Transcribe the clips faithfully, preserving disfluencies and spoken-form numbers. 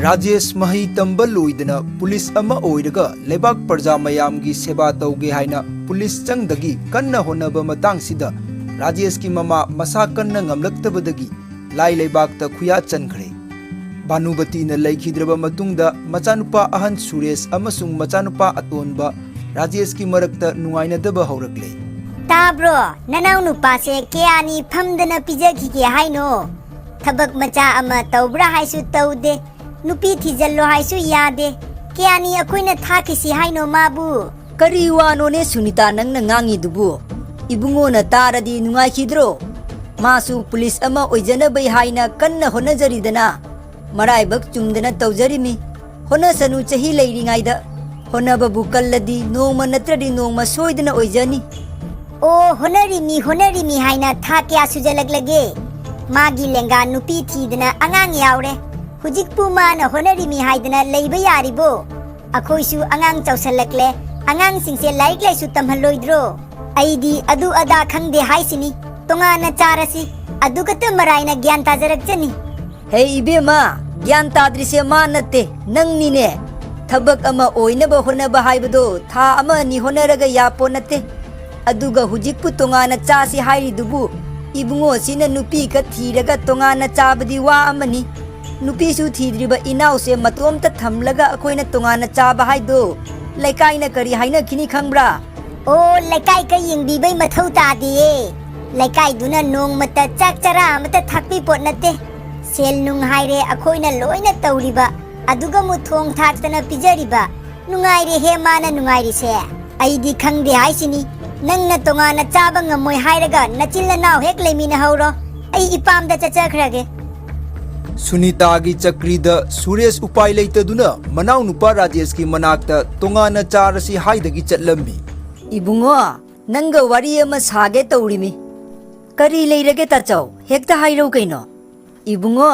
ꯔꯥꯖꯦꯁ ꯃꯍꯩ ꯇꯝꯕ ꯂꯣꯏꯗꯅ ꯄꯨꯂꯤꯁ ꯑꯃ ꯑꯣꯏꯔꯒ ꯂꯩꯕꯥꯛ ꯄ꯭ꯔꯖꯥ ꯃꯌꯥꯝꯒꯤ ꯁꯦꯕꯥ ꯇꯧꯒꯦ ꯍꯥꯏꯅ ꯄꯨꯂꯤꯁ ꯆꯪꯗꯒꯤ ꯀꯟꯅ ꯍꯣꯠꯅꯕ ꯃꯇꯥꯡꯁꯤꯗ ꯔꯥꯖꯦꯁꯀꯤ ꯃꯃꯥ ꯃꯁꯥ ꯀꯟꯅ ꯉꯝꯂꯛꯇꯕꯗꯒꯤ ꯂꯥꯏ ꯂꯩꯕꯥꯛꯇ ꯈꯨꯌꯥ ꯆꯟꯈ꯭ꯔꯦ꯫ ꯚꯥꯅꯨꯕꯇꯤꯅ ꯂꯩꯈꯤꯗ꯭ꯔꯕ ꯃꯇꯨꯡꯗ ꯃꯆꯥꯅꯨꯄꯥ ꯑꯍꯟ ꯁꯨꯔꯦꯁ ꯑꯃꯁꯨꯡ ꯃꯆꯥꯅꯨꯄꯥ ꯑꯇꯣꯟꯕ ꯔꯥꯖꯦꯁꯀꯤ ꯃꯔꯛꯇ ꯅꯨꯡꯉꯥꯏꯅꯗꯕ ꯍꯧꯔꯛꯂꯦ꯫ ꯇꯥꯕ꯭ꯔꯣ? ꯅꯅꯥꯎ ꯅꯨꯄꯥꯁꯦ ꯀꯌꯥꯅꯤ ꯐꯝꯗꯅ ꯄꯤꯖꯈꯤꯒꯦ ꯍꯥꯏꯅꯣ? ꯊꯕꯛ ꯃꯆꯥ ꯑꯃ ꯇꯧꯕ꯭ꯔꯥ ꯍꯥꯏꯁꯨ ꯇꯧꯗꯦ, ꯅꯨꯄꯤ ꯊꯤꯖꯜꯂꯣ ꯍꯥꯏꯁꯨ ꯌꯥꯗꯦ꯫ ꯀꯌꯥꯅꯤ ꯑꯩꯈꯣꯏꯅ ꯊꯥꯈꯤꯁꯤ ꯍꯥꯏꯅꯣ ꯃꯥꯕꯨ? ꯀꯔꯤ ꯋꯥꯅꯣꯅꯦ ꯁꯨꯅꯤꯇꯥ ꯅꯪꯅ ꯉꯥꯡꯉꯤꯗꯨꯕꯨ? ꯏꯕꯨꯡꯉꯣꯅ ꯇꯥꯔꯗꯤ ꯅꯨꯡꯉꯥꯏꯈꯤꯗ꯭ꯔꯣ? ꯃꯥꯁꯨ ꯄꯨꯂꯤꯁ ꯑꯃ ꯑꯣꯏꯖꯅꯕꯩ ꯍꯥꯏꯅ ꯀꯟꯅ ꯍꯣꯠꯅꯖꯔꯤꯗꯅ꯫ ꯃꯔꯥꯏꯕꯛ ꯆꯨꯝꯗꯅ ꯇꯧꯖꯔꯤꯃꯤ꯫ ꯍꯣꯠꯅꯁꯅꯨ, ꯆꯍꯤ ꯂꯩꯔꯤꯉꯩꯗ꯫ ꯍꯣꯠꯅꯕꯕꯨ ꯀꯜꯂꯗꯤ ꯅꯣꯡꯃ ꯅꯠꯇ꯭ꯔꯗꯤ ꯅꯣꯡꯃ ꯁꯣꯏꯗꯅ ꯑꯣꯏꯖꯅꯤ꯫ ꯑꯣ, ꯍꯣꯠꯅꯔꯤꯃꯤ, ꯍꯣꯠꯅꯔꯤꯃꯤ ꯍꯥꯏꯅ ꯊꯥ ꯀꯌꯥ ꯁꯨꯖꯜꯂꯛꯂꯒꯦ? ꯃꯥꯒꯤ ꯂꯦꯡꯒꯥ ꯅꯨꯄꯤ ꯊꯤꯗꯅ ꯑꯉꯥꯡ ꯌꯥꯎꯔꯦ꯫ ꯍꯧꯖꯤꯛꯄꯨ ꯃꯥꯅ ꯍꯣꯠꯅꯔꯤꯃꯤ ꯍꯥꯏꯗꯅ ꯂꯩꯕ ꯌꯥꯔꯤꯕꯣ? ꯑꯩꯈꯣꯏꯁꯨ ꯑꯉꯥꯡ ꯆꯥꯎꯁꯜꯂꯛꯂꯦ, ꯑꯉꯥꯡꯁꯤꯡꯁꯦ ꯂꯥꯏꯔꯤꯛ ꯂꯥꯏꯁꯨ ꯇꯝꯍꯜꯂꯣꯏꯗ꯭ꯔꯣ? ꯑꯩꯗꯤ ꯑꯗꯨ ꯑꯗꯥ ꯈꯪꯗꯦ ꯍꯥꯏꯁꯤꯅꯤ, ꯇꯣꯉꯥꯟꯅ ꯆꯥꯔꯁꯤ꯫ ꯑꯗꯨ ꯈꯛꯇ ꯃꯔꯥꯏꯅ ꯒ꯭ꯌꯥꯟ ꯇꯥꯖꯔꯛꯆꯅꯤ꯫ ꯍꯦ ꯏꯕꯦꯝꯃ, ꯒ꯭ꯌꯥꯟ ꯇꯥꯗ꯭ꯔꯤꯁꯦ ꯃꯥ ꯅꯠꯇꯦ, ꯅꯪꯅꯤꯅꯦ꯫ ꯊꯕꯛ ꯑꯃ ꯑꯣꯏꯅꯕ ꯍꯣꯠꯅꯕ ꯍꯥꯏꯕꯗꯣ ꯊꯥ ꯑꯃ ꯑꯅꯤ ꯍꯣꯠꯅꯔꯒ ꯌꯥꯄꯣ ꯅꯠꯇꯦ꯫ ꯑꯗꯨꯒ ꯍꯧꯖꯤꯛꯄꯨ ꯇꯣꯉꯥꯟꯅ ꯆꯥꯁꯤ ꯍꯥꯏꯔꯤꯗꯨꯕꯨ, ꯏꯕꯨꯡꯉꯣꯁꯤꯅ ꯅꯨꯄꯤ ꯈꯛ ꯊꯤꯔꯒ ꯇꯣꯉꯥꯟꯅ ꯆꯥꯕꯗꯤ ꯋꯥ ꯑꯃꯅꯤ꯫ ꯅꯨꯄꯤꯁꯨ ꯊꯤꯗ꯭ꯔꯤꯕ ꯏꯅꯥꯎꯁꯦ ꯃꯇꯣꯝꯇ ꯊꯝꯂꯒ ꯑꯩꯈꯣꯏꯅ ꯇꯣꯉꯥꯟꯅ ꯆꯥꯕ ꯍꯥꯏꯗꯣ ꯂꯩꯀꯥꯏꯅ ꯀꯔꯤ ꯍꯥꯏꯅꯈꯤꯅꯤ ꯈꯪꯕ꯭ꯔꯥ? ꯑꯣ, ꯂꯩꯀꯥꯏ ꯀꯩ ꯌꯦꯡꯕꯤꯕꯩ ꯃꯊꯧ ꯇꯥꯗꯦꯌꯦ꯫ ꯂꯩꯀꯥꯏꯗꯨꯅ ꯅꯣꯡꯃꯇ ꯆꯥꯛ ꯆꯔꯥ ꯑꯃꯇ ꯊꯥꯛꯄꯤ ꯄꯣꯠ ꯅꯠꯇꯦ꯫ ꯁꯦꯜ ꯅꯨꯡ ꯍꯥꯏꯔꯦ ꯑꯩꯈꯣꯏꯅ ꯂꯣꯏꯅ ꯇꯧꯔꯤꯕ, ꯑꯗꯨꯒ ꯑꯃꯨꯛ ꯊꯣꯡ ꯊꯥꯛꯇꯅ ꯄꯤꯖꯔꯤꯕ꯫ ꯅꯨꯡꯉꯥꯏꯔꯦꯍꯦ ꯃꯥꯅ ꯅꯨꯡꯉꯥꯏꯔꯤꯁꯦ꯫ ꯑꯩꯗꯤ ꯈꯪꯗꯦ ꯍꯥꯏꯁꯤꯅꯤ꯫ ꯅꯪꯅ ꯇꯣꯉꯥꯟꯅ ꯆꯥꯕ ꯉꯝꯃꯣꯏ ꯍꯥꯏꯔꯒ ꯅꯆꯤꯟ ꯅꯅꯥꯎ ꯍꯦꯛ ꯂꯩꯃꯤꯟꯅꯍꯧꯔꯣ꯫ ꯑꯩ ꯏꯄꯥꯝꯗ ꯆꯠꯆꯈ꯭ꯔꯒꯦ꯫ ꯁꯨꯅꯤꯇꯥꯒꯤ ꯆꯀ꯭ꯔꯤꯗ ꯁꯨꯔꯦꯁ ꯎꯄꯥꯏ ꯂꯩꯇꯗꯨꯅ ꯃꯅꯥꯎꯅꯨꯄꯥ ꯔꯥꯖꯦꯁꯀꯤ ꯃꯅꯥꯛꯇ ꯇꯣꯉꯥꯟꯅ ꯆꯥꯔꯁꯤ ꯍꯥꯏꯗꯒꯤ ꯆꯠꯂꯝꯃꯤ꯫ ꯏꯕꯨꯡꯉꯣ, ꯅꯪꯒ ꯋꯥꯔꯤ ꯑꯃ ꯁꯥꯒꯦ ꯇꯧꯔꯤꯃꯤ꯫ ꯀꯔꯤ ꯂꯩꯔꯒꯦ ꯇꯥꯆꯧ? ꯍꯦꯛꯇ ꯍꯥꯏꯔꯧ ꯀꯩꯅꯣ꯫ ꯏꯕꯨꯡꯉꯣ,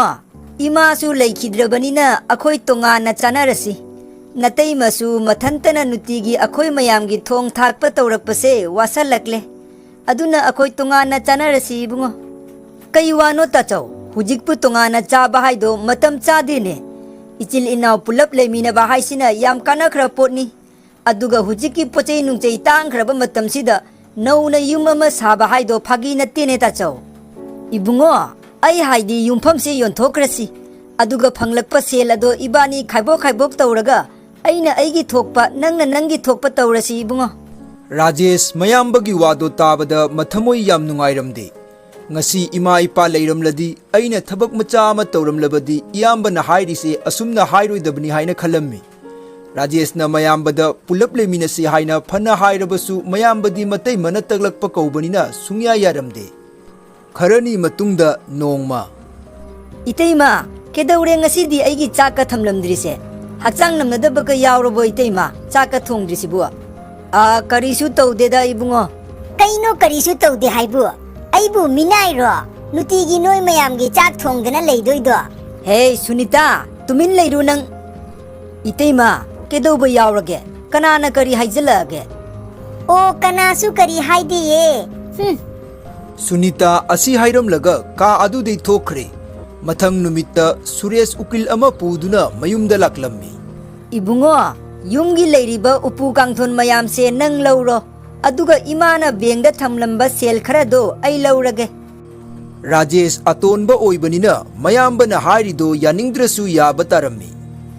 ꯏꯃꯥꯁꯨ ꯂꯩꯈꯤꯗ꯭ꯔꯕꯅꯤꯅ ꯑꯩꯈꯣꯏ ꯇꯣꯉꯥꯟꯅ ꯆꯥꯅꯔꯁꯤ꯫ ꯅꯇꯩꯃꯁꯨ ꯃꯊꯟꯇꯅ ꯅꯨꯡꯇꯤꯒꯤ ꯑꯩꯈꯣꯏ ꯃꯌꯥꯝꯒꯤ ꯊꯣꯡ ꯊꯥꯛꯄ ꯇꯧꯔꯛꯄꯁꯦ ꯋꯥꯁꯜꯂꯛꯂꯦ꯫ ꯑꯗꯨꯅ ꯑꯩꯈꯣꯏ ꯇꯣꯉꯥꯟꯅ ꯆꯥꯅꯔꯁꯤ ꯏꯕꯨꯡꯉꯣ꯫ ꯀꯩ ꯋꯥꯅꯣ ꯇꯥꯆꯧ? ꯍꯧꯖꯤꯛꯄꯨ ꯇꯣꯉꯥꯟꯅ ꯆꯥꯕ ꯍꯥꯏꯗꯣ ꯃꯇꯝ ꯆꯥꯗꯦꯅꯦ꯫ ꯏꯆꯤꯜ ꯏꯅꯥꯎ ꯄꯨꯂꯞ ꯂꯩꯃꯤꯟꯅꯕ ꯍꯥꯏꯁꯤꯅ ꯌꯥꯝ ꯀꯥꯟꯅꯈ꯭ꯔ ꯄꯣꯠꯅꯤ꯫ ꯑꯗꯨꯒ ꯍꯧꯖꯤꯛꯀꯤ ꯄꯣꯠꯆꯩ ꯅꯨꯡꯆꯩ ꯇꯥꯡꯈ꯭ꯔꯕ ꯃꯇꯝꯁꯤꯗ ꯅꯧꯅ ꯌꯨꯝ ꯑꯃ ꯁꯥꯕ ꯍꯥꯏꯗꯣ ꯐꯥꯒꯤ ꯅꯠꯇꯦꯅꯦ ꯇꯥꯆꯧ꯫ ꯏꯕꯨꯡꯉꯣ, ꯑꯩ ꯍꯥꯏꯗꯤ ꯌꯨꯝꯐꯝꯁꯦ ꯌꯣꯟꯊꯣꯛꯈ꯭ꯔꯁꯤ꯫ ꯑꯗꯨꯒ ꯐꯪꯂꯛꯄ ꯁꯦꯜ ꯑꯗꯣ ꯏꯕꯥꯅꯤ ꯈꯥꯏꯕꯣꯛ ꯈꯥꯏꯕꯣꯛ ꯇꯧꯔꯒ ꯑꯩꯅ ꯑꯩꯒꯤ ꯊꯣꯛꯄ, ꯅꯪꯅ ꯅꯪꯒꯤ ꯊꯣꯛꯄ ꯇꯧꯔꯁꯤ ꯏꯕꯨꯡꯉꯣ꯫ ꯔꯥꯖꯦꯁ ꯃꯌꯥꯝꯕꯒꯤ ꯋꯥꯗꯣ ꯇꯥꯕꯗ ꯃꯊꯃꯣꯏ ꯌꯥꯝ ꯅꯨꯡꯉꯥꯏꯔꯝꯗꯦ꯫ ꯉꯁꯤ ꯏꯃꯥ ꯏꯄꯥ ꯂꯩꯔꯝꯂꯗꯤ, ꯑꯩꯅ ꯊꯕꯛ ꯃꯆꯥ ꯑꯃ ꯇꯧꯔꯝꯂꯕꯗꯤ, ꯏꯌꯥꯝꯕꯅ ꯍꯥꯏꯔꯤꯁꯦ ꯑꯁꯨꯝꯅ ꯍꯥꯏꯔꯣꯏꯗꯕꯅꯤ ꯍꯥꯏꯅ ꯈꯜꯂꯝꯃꯤ꯫ ꯔꯥꯖꯦꯁꯅ ꯃꯌꯥꯝꯕꯗ ꯄꯨꯂꯞ ꯂꯩꯃꯤꯟꯅꯁꯤ ꯍꯥꯏꯅ ꯐꯅ ꯍꯥꯏꯔꯕꯁꯨ, ꯃꯌꯥꯝꯕꯗꯤ ꯃꯇꯩ ꯃꯅ ꯇꯛꯂꯛꯄ ꯀꯧꯕꯅꯤꯅ ꯁꯨꯡꯌꯥ ꯌꯥꯔꯝꯗꯦ꯫ ꯈꯔꯅꯤ ꯃꯇꯨꯡꯗ ꯅꯣꯡꯃ꯫ ꯏꯇꯩꯃ, ꯀꯩꯗꯧꯔꯦ ꯉꯁꯤꯗꯤ ꯑꯩꯒꯤ ꯆꯥꯛꯀ ꯊꯝꯂꯝꯗ꯭ꯔꯤꯁꯦ? ꯍꯛꯆꯥꯡ ꯅꯝꯅꯗꯕꯒ ꯌꯥꯎꯔꯕꯣ ꯏꯇꯩꯃ, ꯆꯥꯛꯀ ꯊꯣꯡꯗ꯭ꯔꯤꯁꯤꯕꯨ? ꯑꯥ, ꯀꯔꯤꯁꯨ ꯇꯧꯗꯦꯗ ꯏꯕꯨꯡꯉꯣ꯫ ꯀꯩꯅꯣ ꯀꯔꯤꯁꯨ ꯇꯧꯗꯦ ꯍꯥꯏꯕꯨ? ꯑꯩꯕꯨ ꯃꯤꯅꯥꯏꯔꯣ? ꯅꯨꯡꯇꯤꯒꯤ ꯅꯣꯏ ꯃꯌꯥꯝꯒꯤ ꯆꯥꯛ ꯊꯣꯡꯗꯅ ꯂꯩꯗꯣꯏꯗꯣ? ꯍꯦ ꯁꯨꯅꯤꯇꯥ, ꯇꯨꯃꯤꯟ ꯂꯩꯔꯨ ꯅꯪ꯫ ꯏꯇꯩꯃ, ꯀꯩꯗꯧꯕ ꯌꯥꯎꯔꯒꯦ? ꯀꯅꯥꯅ ꯀꯔꯤ ꯍꯥꯏꯖꯜꯂꯛꯑꯒꯦ? ꯑꯣ, ꯀꯅꯥꯁꯨ ꯀꯔꯤ ꯍꯥꯏꯗꯦꯌꯦ꯫ ꯍꯨꯝ꯫ ꯁꯨꯅꯤꯇꯥ ꯑꯁꯤ ꯍꯥꯏꯔꯝꯂꯒ ꯀꯥ ꯑꯗꯨꯗꯩ ꯊꯣꯛꯈ꯭ꯔꯦ꯫ ꯃꯊꯪ ꯅꯨꯃꯤꯠꯇ ꯁꯨꯔꯦꯁ ꯎꯀꯤꯜ ꯑꯃ ꯄꯨꯗꯨꯅ ꯃꯌꯨꯝꯗ ꯂꯥꯛꯂꯝꯃꯤ꯫ ꯏꯕꯨꯡꯉꯣ, ꯌꯨꯝꯒꯤ ꯂꯩꯔꯤꯕ ꯎꯄꯨ ꯀꯥꯡꯊꯣꯟ ꯃꯌꯥꯝꯁꯦ ꯅꯪ ꯂꯧꯔꯣ, ꯑꯗꯨꯒ ꯏꯃꯥꯅ ꯕꯦꯡꯗ ꯊꯝꯂꯝꯕ ꯁꯦꯜ ꯈꯔꯗꯣ ꯑꯩ ꯂꯧꯔꯒꯦ꯫ ꯔꯥꯖꯦꯁ ꯑꯇꯣꯟꯕ ꯑꯣꯏꯕꯅꯤꯅ ꯃꯌꯥꯝꯕꯅ ꯍꯥꯏꯔꯤꯗꯣ ꯌꯥꯅꯤꯡꯗ꯭ꯔꯁꯨ ꯌꯥꯕ ꯇꯥꯔꯝꯃꯤ꯫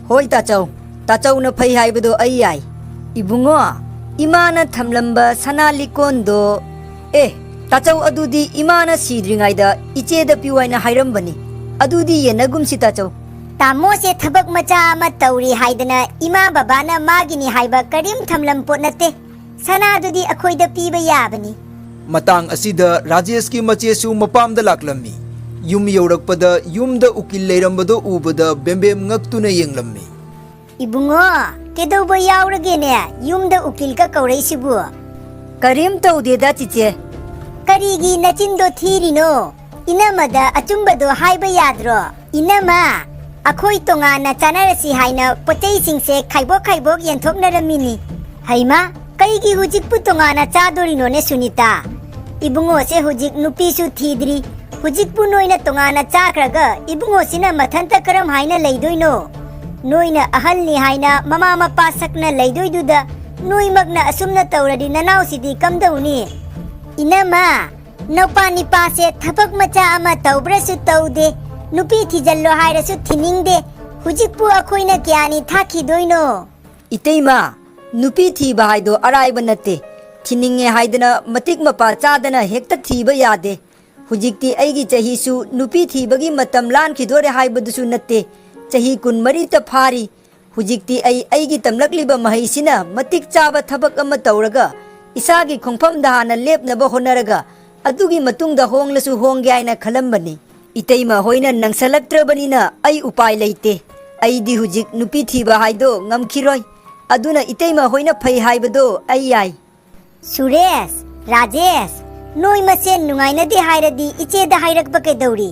ꯍꯣꯏ ꯇꯥꯆꯧ, ꯇꯥꯆꯧꯅ ꯐꯩ ꯍꯥꯏꯕꯗꯣ ꯑꯩ ꯌꯥꯏ꯫ ꯏꯕꯨꯡꯉꯣ, ꯏꯃꯥꯅ ꯊꯝꯂꯝꯕ ꯁꯅꯥ ꯂꯤꯛꯀꯣꯟꯗꯣ, ꯑꯦ, ꯇꯥꯆꯧ, ꯑꯗꯨꯗꯤ ꯏꯃꯥꯅ ꯁꯤꯗ꯭ꯔꯤꯉꯩꯗ ꯏꯆꯦꯗ ꯄꯤꯌꯨ ꯍꯥꯏꯅ ꯍꯥꯏꯔꯝꯕꯅꯤ꯫ ꯑꯗꯨꯗꯤ ꯌꯦꯟꯅꯒꯨꯝꯁꯤ ꯇꯥꯆꯧ꯫ ꯇꯥꯃꯣꯁꯦ ꯊꯕꯛ ꯃꯆꯥ ꯑꯃ ꯇꯧꯔꯤ ꯍꯥꯏꯗꯅ ꯏꯃꯥ ꯕꯕꯥꯅ ꯃꯥꯒꯤꯅꯤ ꯍꯥꯏꯕ ꯀꯔꯤꯝ ꯊꯝꯂꯝ ꯄꯣꯠ ꯅꯠꯇꯦ꯫ ꯁꯅꯥꯗꯨꯗꯤ ꯑꯩꯈꯣꯏꯗ ꯄꯤꯕ ꯌꯥꯕꯅꯤ꯫ ꯃꯇꯥꯡ ꯑꯁꯤꯗ ꯔꯥꯖꯦꯁꯀꯤ ꯃꯆꯦꯁꯨ ꯃꯄꯥꯝꯗ ꯂꯥꯛꯂꯝꯃꯤ꯫ ꯌꯨꯝ ꯌꯧꯔꯛꯄꯗ ꯌꯨꯝꯗ ꯎꯀꯤꯜ ꯂꯩꯔꯝꯕꯗꯣ ꯎꯕꯗ ꯕꯦꯝꯕꯦꯝ ꯉꯛꯇꯨꯅ ꯌꯦꯡꯂꯝꯃꯤ꯫ ꯏꯕꯨꯡꯉꯣ, ꯀꯩꯗꯧꯕ ꯌꯥꯎꯔꯒꯦꯅꯦ ꯌꯨꯝꯗ ꯎꯀꯤꯜꯒ ꯀꯧꯔꯛꯏꯁꯤꯕꯨ? ꯀꯔꯤꯝ ꯇꯧꯗꯦꯗ ꯆꯤꯆꯦ꯫ ꯀꯔꯤꯒꯤ ꯅꯆꯤꯟꯗꯣ ꯊꯤꯔꯤꯅꯣ? ꯏꯅꯝꯃꯗ ꯑꯆꯨꯝꯕꯗꯣ ꯍꯥꯏꯕ ꯌꯥꯗ꯭ꯔꯣ? ꯏꯅꯝꯃ, ꯑꯩꯈꯣꯏ ꯇꯣꯉꯥꯟꯅ ꯆꯥꯅꯔꯁꯤ ꯍꯥꯏꯅ ꯄꯣꯠꯆꯩꯁꯤꯡꯁꯦ ꯈꯥꯏꯕꯣꯛ ꯈꯥꯏꯕꯣꯛ ꯌꯦꯟꯊꯣꯛꯅꯔꯝꯃꯤꯅꯤ꯫ ꯍꯩꯃꯥ, ꯀꯩꯒꯤ ꯍꯧꯖꯤꯛꯄꯨ ꯇꯣꯉꯥꯟꯅ ꯆꯥꯗꯣꯔꯤꯅꯣꯅꯦ ꯁꯨꯅꯤꯇꯥ? ꯏꯕꯨꯡꯉꯣꯁꯦ ꯍꯧꯖꯤꯛ ꯅꯨꯄꯤꯁꯨ ꯊꯤꯗ꯭ꯔꯤ꯫ ꯍꯧꯖꯤꯛꯄꯨ ꯅꯣꯏꯅ ꯇꯣꯉꯥꯟꯅ ꯆꯥꯈ꯭ꯔꯒ ꯏꯕꯨꯡꯉꯣꯁꯤꯅ ꯃꯊꯟꯇ ꯀꯔꯝ ꯍꯥꯏꯅ ꯂꯩꯗꯣꯏꯅꯣ? ꯅꯣꯏꯅ ꯑꯍꯜꯅꯤ ꯍꯥꯏꯅ ꯃꯃꯥ ꯃꯄꯥ ꯁꯛꯅ ꯂꯩꯗꯣꯏꯗꯨꯗ ꯅꯣꯏꯃꯛꯅ ꯑꯁꯨꯝꯅ ꯇꯧꯔꯗꯤ ꯅꯅꯥꯎꯁꯤꯗꯤ ꯀꯝꯗꯧꯅꯤ? ꯏꯅꯝꯃ, ꯅꯧꯄꯥ ꯅꯤꯄꯥꯁꯦ ꯊꯕꯛ ꯃꯆꯥ ꯑꯃ ꯇꯧꯕ꯭ꯔꯁꯨ ꯇꯧꯗꯦ, ꯅꯨꯄꯤ ꯊꯤꯖꯜꯂꯣ ꯍꯥꯏꯔꯁꯨ ꯊꯤꯅꯤꯡꯗꯦ, ꯍꯧꯖꯤꯛꯄꯨ ꯑꯩꯈꯣꯏꯅ ꯀꯌꯥꯅꯤ ꯊꯥꯛꯈꯤꯗꯣꯏꯅꯣ? ꯏꯇꯩꯃ, ꯅꯨꯄꯤ ꯊꯤꯕ ꯍꯥꯏꯗꯣ ꯑꯔꯥꯏꯕ ꯅꯠꯇꯦ꯫ ꯊꯤꯅꯤꯡꯉꯦ ꯍꯥꯏꯗꯅ ꯃꯇꯤꯛ ꯃꯄꯥ ꯆꯥꯗꯅ ꯍꯦꯛꯇ ꯊꯤꯕ ꯌꯥꯗꯦ꯫ ꯍꯧꯖꯤꯛꯇꯤ ꯑꯩꯒꯤ ꯆꯍꯤꯁꯨ ꯅꯨꯄꯤ ꯊꯤꯕꯒꯤ ꯃꯇꯝ ꯂꯥꯟꯈꯤꯗꯣꯔꯦ ꯍꯥꯏꯕꯗꯨꯁꯨ ꯅꯠꯇꯦ꯫ ꯆꯍꯤ ꯀꯨꯟꯃꯔꯤꯇ ꯐꯥꯔꯤ꯫ ꯍꯧꯖꯤꯛꯇꯤ ꯑꯩ ꯑꯩꯒꯤ ꯇꯝꯂꯛꯂꯤꯕ ꯃꯍꯩꯁꯤꯅ ꯃꯇꯤꯛ ꯆꯥꯕ ꯊꯕꯛ ꯑꯃ ꯇꯧꯔꯒ ꯏꯁꯥꯒꯤ ꯈꯣꯡꯐꯝꯗ ꯍꯥꯟꯅ ꯂꯦꯞꯅꯕ ꯍꯣꯠꯅꯔꯒ ꯑꯗꯨꯒꯤ ꯃꯇꯨꯡꯗ ꯍꯣꯡꯂꯁꯨ ꯍꯣꯡꯒꯦ ꯍꯥꯏꯅ ꯈꯜꯂꯝꯕꯅꯤ꯫ ꯏꯇꯩꯃ ꯍꯣꯏꯅ ꯅꯪꯁꯜꯂꯛꯇ꯭ꯔꯕꯅꯤꯅ ꯑꯩ ꯎꯄꯥꯏ ꯂꯩꯇꯦ꯫ ꯑꯩꯗꯤ ꯍꯧꯖꯤꯛ ꯅꯨꯄꯤ ꯊꯤꯕ ꯍꯥꯏꯗꯣ ꯉꯝꯈꯤꯔꯣꯏ꯫ ꯑꯗꯨꯅ ꯏꯇꯩꯃ ꯍꯣꯏꯅ ꯐꯩ ꯍꯥꯏꯕꯗꯣ ꯑꯩ ꯌꯥꯏ꯫ ꯁꯨꯔꯦꯁ, ꯔꯥꯖꯦꯁ, ꯅꯣꯏ ꯃꯁꯦꯟ ꯅꯨꯡꯉꯥꯏꯅꯗꯦ ꯍꯥꯏꯔꯗꯤ ꯏꯆꯦꯗ ꯍꯥꯏꯔꯛꯄ ꯀꯩꯗꯧꯔꯤ?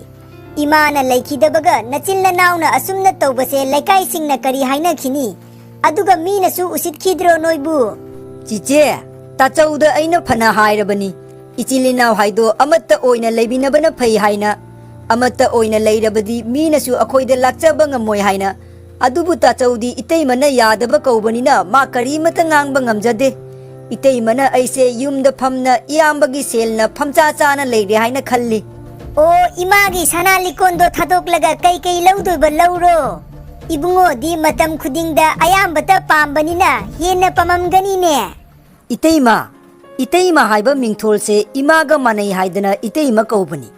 ꯏꯃꯥꯅ ꯂꯩꯈꯤꯗꯕꯒ ꯅꯆꯤꯟ ꯅꯅꯥꯎꯅ ꯑꯁꯨꯝꯅ ꯇꯧꯕꯁꯦ ꯂꯩꯀꯥꯏꯁꯤꯡꯅ ꯀꯔꯤ ꯍꯥꯏꯅꯈꯤꯅꯤ? ꯑꯗꯨꯒ ꯃꯤꯅꯁꯨ ꯎꯁꯤꯠꯈꯤꯗ꯭ꯔꯣ ꯅꯣꯏꯕꯨ? ꯆꯤꯆꯦ, ꯇꯥꯆꯧꯗ ꯑꯩꯅ ꯐꯅ ꯍꯥꯏꯔꯕꯅꯤ꯫ ꯏꯆꯤꯜ ꯏꯅꯥꯎ ꯍꯥꯏꯗꯣ ꯑꯃꯠꯇ ꯑꯣꯏꯅ ꯂꯩꯃꯤꯟꯅꯕꯅ ꯐꯩ ꯍꯥꯏꯅ꯫ ꯑꯃꯠꯇ ꯑꯣꯏꯅ ꯂꯩꯔꯕꯗꯤ ꯃꯤꯅꯁꯨ ꯑꯩꯈꯣꯏꯗ ꯂꯥꯛꯆꯕ ꯉꯝꯃꯣꯏ ꯍꯥꯏꯅ꯫ ꯑꯗꯨꯕꯨ ꯇꯥꯆꯧꯗꯤ ꯏꯇꯩꯃꯅ ꯌꯥꯗꯕ ꯀꯧꯕꯅꯤꯅ ꯃꯥ ꯀꯔꯤꯃꯇ ꯉꯥꯡꯕ ꯉꯝꯖꯗꯦ꯫ ꯏꯇꯩꯃꯅ ꯑꯩꯁꯦ ꯌꯨꯝꯗ ꯐꯝꯅ ꯏꯌꯥꯝꯕꯒꯤ ꯁꯦꯜꯅ ꯐꯝꯆꯥ ꯆꯥꯅ ꯂꯩꯔꯦ ꯍꯥꯏꯅ ꯈꯜꯂꯤ꯫ ꯑꯣ, ꯏꯃꯥꯒꯤ ꯁꯅꯥ ꯂꯤꯛꯀꯣꯟꯗꯣ ꯊꯥꯗꯣꯛꯂꯒ ꯀꯩꯀꯩ ꯂꯧꯗꯣꯏꯕ ꯂꯧꯔꯣ꯫ ꯏꯕꯨꯡꯉꯣꯗꯤ ꯃꯇꯝ ꯈꯨꯗꯤꯡꯗ ꯑꯌꯥꯝꯕꯇ ꯄꯥꯝꯕꯅꯤꯅ ꯍꯦꯟꯅ ꯄꯥꯝꯃꯝꯒꯅꯤꯅꯦ꯫ ꯏꯇꯩꯃ, ꯏꯇꯩꯃ ꯍꯥꯏꯕ ꯃꯤꯡꯊꯣꯜꯁꯦ ꯏꯃꯥꯒ ꯃꯥꯟꯅꯩ ꯍꯥꯏꯗꯅ ꯏꯇꯩꯃ ꯀꯧꯕꯅꯤ꯫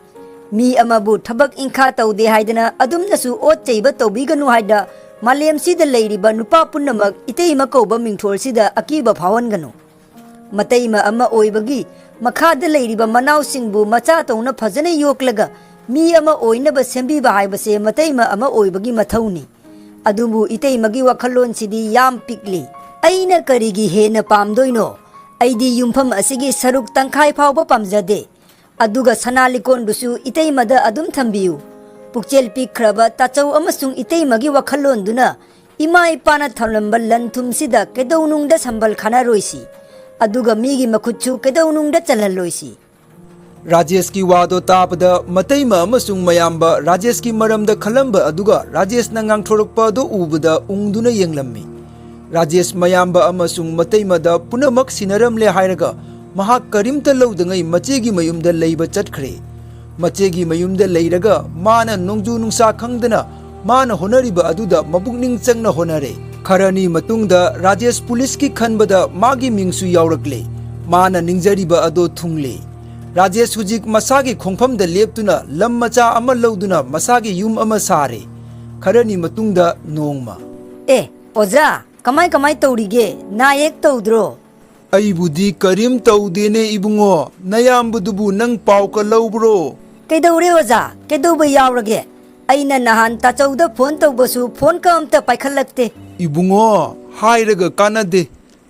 ꯃꯤ ꯑꯃꯕꯨ ꯊꯕꯛ ꯏꯪꯈꯥ ꯇꯧꯗꯦ ꯍꯥꯏꯗꯅ ꯑꯗꯨꯝꯅꯁꯨ ꯑꯣꯠ ꯆꯩꯕ ꯇꯧꯕꯤꯒꯅꯨ ꯍꯥꯏꯗ ꯃꯥꯂꯦꯝꯁꯤꯗ ꯂꯩꯔꯤꯕ ꯅꯨꯄꯥ ꯄꯨꯝꯅꯃꯛ ꯏꯇꯩꯃ ꯀꯧꯕ ꯃꯤꯡꯊꯣꯜꯁꯤꯗ ꯑꯀꯤꯕ ꯐꯥꯎꯍꯟꯒꯅꯨ꯫ ꯃꯇꯩꯃ ꯑꯃ ꯑꯣꯏꯕꯒꯤ ꯃꯈꯥꯗ ꯂꯩꯔꯤꯕ ꯃꯅꯥꯎꯁꯤꯡꯕꯨ ꯃꯆꯥ ꯇꯧꯅ ꯐꯖꯅ ꯌꯣꯛꯂꯒ ꯃꯤ ꯑꯃ ꯑꯣꯏꯅꯕ ꯁꯦꯝꯕꯤꯕ ꯍꯥꯏꯕꯁꯦ ꯃꯇꯩꯃ ꯑꯃ ꯑꯣꯏꯕꯒꯤ ꯃꯊꯧꯅꯤ꯫ ꯑꯗꯨꯕꯨ ꯏꯇꯩꯃꯒꯤ ꯋꯥꯈꯜꯂꯣꯟꯁꯤꯗꯤ ꯌꯥꯝ ꯄꯤꯛꯂꯤ꯫ ꯑꯩꯅ ꯀꯔꯤꯒꯤ ꯍꯦꯟꯅ ꯄꯥꯝꯗꯣꯏꯅꯣ? ꯑꯩꯗꯤ ꯌꯨꯝꯐꯝ ꯑꯁꯤꯒꯤ ꯁꯔꯨꯛ ꯇꯪꯈꯥꯏ ꯐꯥꯎꯕ ꯄꯥꯝꯖꯗꯦ꯫ ꯑꯗꯨꯒ ꯁꯅꯥ ꯂꯤꯛꯀꯣꯟꯗꯨꯁꯨ ꯏꯇꯩꯃꯗ ꯑꯗꯨꯝ ꯊꯝꯕꯤꯌꯨ꯫ ꯄꯨꯛꯆꯦꯜ ꯄꯤꯛꯈ꯭ꯔꯕ ꯇꯥꯆꯧ ꯑꯃꯁꯨꯡ ꯏꯇꯩꯃꯒꯤ ꯋꯥꯈꯜꯂꯣꯟꯗꯨꯅ ꯏꯃꯥ ꯏꯄꯥꯅ ꯊꯝꯂꯝꯕ ꯂꯟ ꯊꯨꯝꯁꯤꯗ ꯀꯩꯗꯧꯅꯨꯡꯗ ꯁꯝꯕꯜ ꯈꯥꯅꯔꯣꯏꯁꯤ꯫ ꯑꯗꯨꯒ ꯃꯤꯒꯤ ꯃꯈꯨꯠꯁꯨ ꯀꯩꯗꯧꯅꯨꯡꯗ ꯆꯜꯍꯜꯂꯣꯏꯁꯤ꯫ ꯔꯥꯖꯦꯁꯀꯤ ꯋꯥꯗꯣ ꯇꯥꯕꯗ ꯃꯇꯩꯃ ꯑꯃꯁꯨꯡ ꯃꯌꯥꯝꯕ ꯔꯥꯖꯦꯁꯀꯤ ꯃꯔꯝꯗ ꯈꯜꯂꯝꯕ ꯑꯗꯨꯒ ꯔꯥꯖꯦꯁꯅ ꯉꯥꯡꯊꯣꯔꯛꯄ ꯑꯗꯨ ꯎꯕꯗ ꯎꯪꯗꯨꯅ ꯌꯦꯡꯂꯝꯃꯤ꯫ ꯔꯥꯖꯦꯁ ꯃꯌꯥꯝꯕ ꯑꯃꯁꯨꯡ ꯃꯇꯩꯃꯗ ꯄꯨꯝꯅꯃꯛ ꯁꯤꯟꯅꯔꯝꯂꯦ ꯍꯥꯏꯔꯒ ꯃꯍꯥꯛ ꯀꯔꯤꯝꯇ ꯂꯧꯗꯉꯩ ꯃꯆꯦꯒꯤ ꯃꯌꯨꯝꯗ ꯂꯩꯕ ꯆꯠꯈ꯭ꯔꯦ꯫ ꯃꯆꯦꯒꯤ ꯃꯌꯨꯝꯗ ꯂꯩꯔꯒ ꯃꯥꯅ ꯅꯣꯡꯖꯨ ꯅꯨꯡꯁꯥ ꯈꯪꯗꯅ ꯃꯥꯅ ꯍꯣꯠꯅꯔꯤꯕ ꯑꯗꯨꯗ ꯃꯄꯨꯛꯅꯤꯡ ꯆꯪꯅ ꯍꯣꯠꯅꯔꯦ꯫ ꯈꯔꯅꯤ ꯃꯇꯨꯡꯗ ꯔꯥꯖꯦꯁ ꯄꯨꯂꯤꯁꯀꯤ ꯈꯟꯕꯗ ꯃꯥꯒꯤ ꯃꯤꯡꯁꯨ ꯌꯥꯎꯔꯛꯂꯦ꯫ ꯃꯥꯅ ꯅꯤꯡꯖꯔꯤꯕ ꯑꯗꯣ ꯊꯨꯡꯂꯦ꯫ ꯔꯥꯖꯦꯁ ꯍꯧꯖꯤꯛ ꯃꯁꯥꯒꯤ ꯈꯣꯡꯐꯝꯗ ꯂꯦꯞꯇꯨꯅ ꯂꯝ ꯃꯆꯥ ꯑꯃ ꯂꯧꯗꯨꯅ ꯃꯁꯥꯒꯤ ꯌꯨꯝ ꯑꯃ ꯁꯥꯔꯦ꯫ ꯈꯔꯅꯤ ꯃꯇꯨꯡꯗ ꯅꯣꯡꯃ꯫ ꯑꯦ, ꯑꯣꯖꯥ, ꯀꯃꯥꯏ ꯀꯃꯥꯏ ꯇꯧꯔꯤꯒꯦ? ꯅꯥ ꯌꯦꯛ ꯇꯧꯗ꯭ꯔꯣ? ꯑꯩꯕꯨꯗꯤ ꯀꯔꯤꯝ ꯇꯧꯗꯦꯅꯦ ꯏꯕꯨꯡꯉꯣ, ꯅꯌꯥꯝꯕꯗꯨꯕꯨ ꯅꯪ ꯄꯥꯎꯒ ꯂꯧꯕ꯭ꯔꯣ? ꯀꯩꯗꯧꯔꯦ ꯑꯣꯖꯥ? ꯀꯩꯗꯧꯕ ꯌꯥꯎꯔꯒꯦ? ꯑꯩꯅ ꯅꯍꯥꯟ ꯇꯥꯆꯧꯗ ꯐꯣꯟ ꯇꯧꯕꯁꯨ ꯐꯣꯟꯒ ꯑꯝꯇ ꯄꯥꯏꯈꯠꯂꯛꯇꯦ꯫ ꯏꯕꯨꯡꯉꯣ, ꯍꯥꯏꯔꯒ ꯀꯥꯟꯅꯗꯦ꯫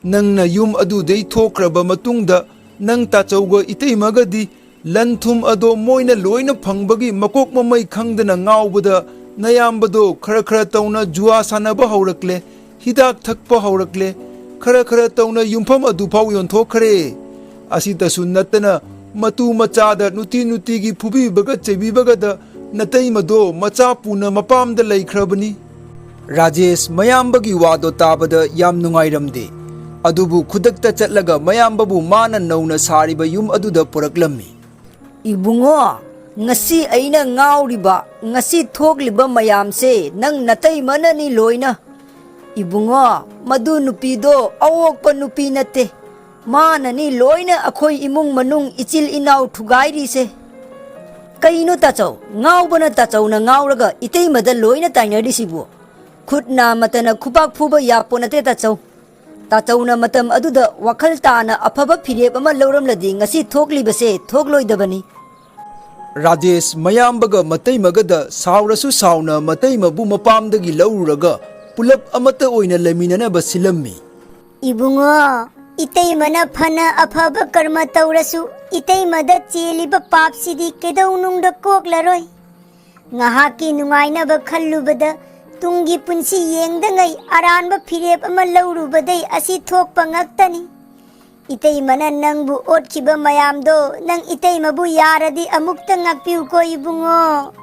ꯅꯪꯅ ꯌꯨꯝ ꯑꯗꯨꯗꯩ ꯊꯣꯛꯈ꯭ꯔꯕ ꯃꯇꯨꯡꯗ ꯅꯪ ꯇꯥꯆꯧꯒ ꯏꯇꯩꯃꯒꯗꯤ ꯂꯟ ꯊꯨꯝ ꯑꯗꯣ ꯃꯣꯏꯅ ꯂꯣꯏꯅ ꯐꯪꯕꯒꯤ ꯃꯀꯣꯛ ꯃꯃꯩ ꯈꯪꯗꯅ ꯉꯥꯎꯕꯗ ꯅꯌꯥꯝꯕꯗꯣ ꯈꯔ ꯈꯔ ꯇꯧꯅ ꯖꯨꯋꯥ ꯁꯥꯟꯅꯕ ꯍꯧꯔꯛꯂꯦ, ꯍꯤꯗꯥꯛ ꯊꯛꯄ ꯍꯧꯔꯛꯂꯦ, ꯈꯔ ꯈꯔ ꯇꯧꯅ ꯌꯨꯝꯐꯝ ꯑꯗꯨꯐꯥꯎ ꯌꯣꯟꯊꯣꯛꯈ꯭ꯔꯦ꯫ ꯑꯁꯤꯇꯁꯨ ꯅꯠꯇꯅ ꯃꯇꯨ ꯃꯆꯥꯗ ꯅꯨꯡꯇꯤ ꯅꯨꯡꯇꯤꯒꯤ ꯐꯨꯕꯤꯕꯒ ꯆꯩꯕꯤꯕꯒꯗ ꯅꯇꯩꯃꯗꯣ ꯃꯆꯥ ꯄꯨꯅ ꯃꯄꯥꯝꯗ ꯂꯩꯈ꯭ꯔꯕꯅꯤ꯫ ꯔꯥꯖꯦꯁ ꯃꯌꯥꯝꯕꯒꯤ ꯋꯥꯗꯣ ꯇꯥꯕꯗ ꯌꯥꯝ ꯅꯨꯡꯉꯥꯏꯔꯝꯗꯦ꯫ ꯑꯗꯨꯕꯨ ꯈꯨꯗꯛꯇ ꯆꯠꯂꯒ ꯃꯌꯥꯝꯕꯕꯨ ꯃꯥꯅ ꯅꯧꯅ ꯁꯥꯔꯤꯕ ꯌꯨꯝ ꯑꯗꯨꯗ ꯄꯨꯔꯛꯂꯝꯃꯤ꯫ ꯏꯕꯨꯡꯉꯣ, ꯉꯁꯤ ꯑꯩꯅ ꯉꯥꯎꯔꯤꯕ, ꯉꯁꯤ ꯊꯣꯛꯂꯤꯕ ꯃꯌꯥꯝꯁꯦ ꯅꯪ ꯅꯇꯩꯃꯅꯅꯤ ꯂꯣꯏꯅ꯫ ꯏꯕꯨꯡꯉꯣ, ꯃꯗꯨ ꯅꯨꯄꯤꯗꯣ ꯑꯋꯣꯛꯄ ꯅꯨꯄꯤ ꯅꯠꯇꯦ꯫ ꯃꯥꯅꯅꯤ ꯂꯣꯏꯅ ꯑꯩꯈꯣꯏ ꯏꯃꯨꯡ ꯃꯅꯨꯡ ꯏꯆꯤꯜ ꯏꯅꯥꯎ ꯊꯨꯒꯥꯏꯔꯤꯁꯦ꯫ ꯀꯩꯅꯣ ꯇꯥꯆꯧ? ꯉꯥꯎꯕꯅ ꯇꯥꯆꯧꯅ ꯉꯥꯎꯔꯒ ꯏꯇꯩꯃꯗ ꯂꯣꯏꯅ ꯇꯥꯏꯅꯔꯤꯁꯤꯕꯨ? ꯈꯨꯠ ꯅꯥꯃꯇꯅ ꯈꯨꯄꯥꯛ ꯐꯨꯕ ꯌꯥꯄꯣ ꯅꯠꯇꯦ ꯇꯥꯆꯧ꯫ ꯇꯥꯆꯧꯅ ꯃꯇꯝ ꯑꯗꯨꯗ ꯋꯥꯈꯜ ꯇꯥꯅ ꯑꯐꯕ ꯐꯤꯔꯦꯞ ꯑꯃ ꯂꯧꯔꯝꯂꯗꯤ ꯉꯁꯤ ꯊꯣꯛꯂꯤꯕꯁꯦ ꯊꯣꯛꯂꯣꯏꯗꯕꯅꯤ꯫ ꯔꯥꯖꯦꯁ ꯃꯌꯥꯝꯕꯒ ꯃꯇꯩꯃꯒꯗ ꯁꯥꯎꯔꯁꯨ ꯁꯥꯎꯅ ꯃꯇꯩꯃꯕꯨ ꯃꯄꯥꯝꯗꯒꯤ ꯂꯧꯔꯨꯔꯒ ꯄꯨꯂꯞ ꯑꯃꯠꯇ ꯑꯣꯏꯅ ꯂꯩꯃꯤꯟꯅꯅꯕ ꯁꯤꯜꯂꯝꯃꯤ꯫ ꯏꯕꯨꯡꯉꯣ, ꯏꯇꯩꯃꯅ ꯐꯅ ꯑꯐꯕ ꯀꯔꯃ ꯇꯧꯔꯁꯨ ꯏꯇꯩꯃꯗ ꯆꯦꯜꯂꯤꯕ ꯄꯥꯞꯁꯤꯗꯤ ꯀꯩꯗꯧꯅꯨꯡꯗ ꯀꯣꯛꯂꯔꯣꯏ꯫ ꯉꯥꯏꯍꯥꯛꯀꯤ ꯅꯨꯡꯉꯥꯏꯅꯕ ꯈꯜꯂꯨꯕꯗ ꯇꯨꯡꯒꯤ ꯄꯨꯟꯁꯤ ꯌꯦꯡꯗꯉꯩ ꯑꯔꯥꯟꯕ ꯐꯤꯔꯦꯞ ꯑꯃ ꯂꯧꯔꯨꯕꯗꯩ ꯑꯁꯤ ꯊꯣꯛꯄ ꯉꯥꯛꯇꯅꯤ꯫ ꯏꯇꯩꯃꯅ ꯅꯪꯕꯨ ꯑꯣꯠꯈꯤꯕ ꯃꯌꯥꯝꯗꯣ ꯅꯪ ꯏꯇꯩꯃꯕꯨ ꯌꯥꯔꯗꯤ ꯑꯃꯨꯛꯇ ꯉꯥꯛꯄꯤꯌꯨꯀꯣ ꯏꯕꯨꯡꯉꯣ꯫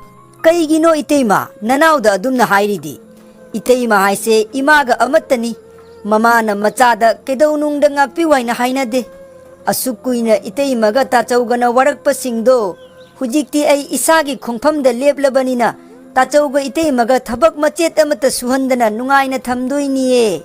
ꯀꯩꯒꯤꯅꯣ ꯏꯇꯩꯃ ꯅꯅꯥꯎꯗ ꯑꯗꯨꯝꯅ ꯍꯥꯏꯔꯤꯗꯤ? ꯏꯇꯩꯃ ꯍꯥꯏꯁꯦ ꯏꯃꯥꯒ ꯑꯃꯠꯇꯅꯤ꯫ ꯃꯃꯥꯅ ꯃꯆꯥꯗ ꯀꯩꯗꯧꯅꯨꯡꯗ ꯉꯥꯛꯄꯤꯌꯨ ꯍꯥꯏꯅ ꯍꯥꯏꯅꯗꯦ꯫ ꯑꯁꯨꯛ ꯀꯨꯏꯅ ꯏꯇꯩꯃꯒ ꯇꯥꯆꯧꯒꯅ ꯋꯥꯔꯛꯄꯁꯤꯡꯗꯣ ꯍꯧꯖꯤꯛꯇꯤ ꯑꯩ ꯏꯁꯥꯒꯤ ꯈꯣꯡꯐꯝꯗ ꯂꯦꯞꯂꯕꯅꯤꯅ ꯇꯥꯆꯧꯒ ꯏꯇꯩꯃꯒ ꯊꯕꯛ ꯃꯆꯦꯠ ꯑꯃꯠꯇ ꯁꯨꯍꯟꯗꯅ ꯅꯨꯡꯉꯥꯏꯅ ꯊꯝꯗꯣꯏꯅꯤꯌꯦ꯫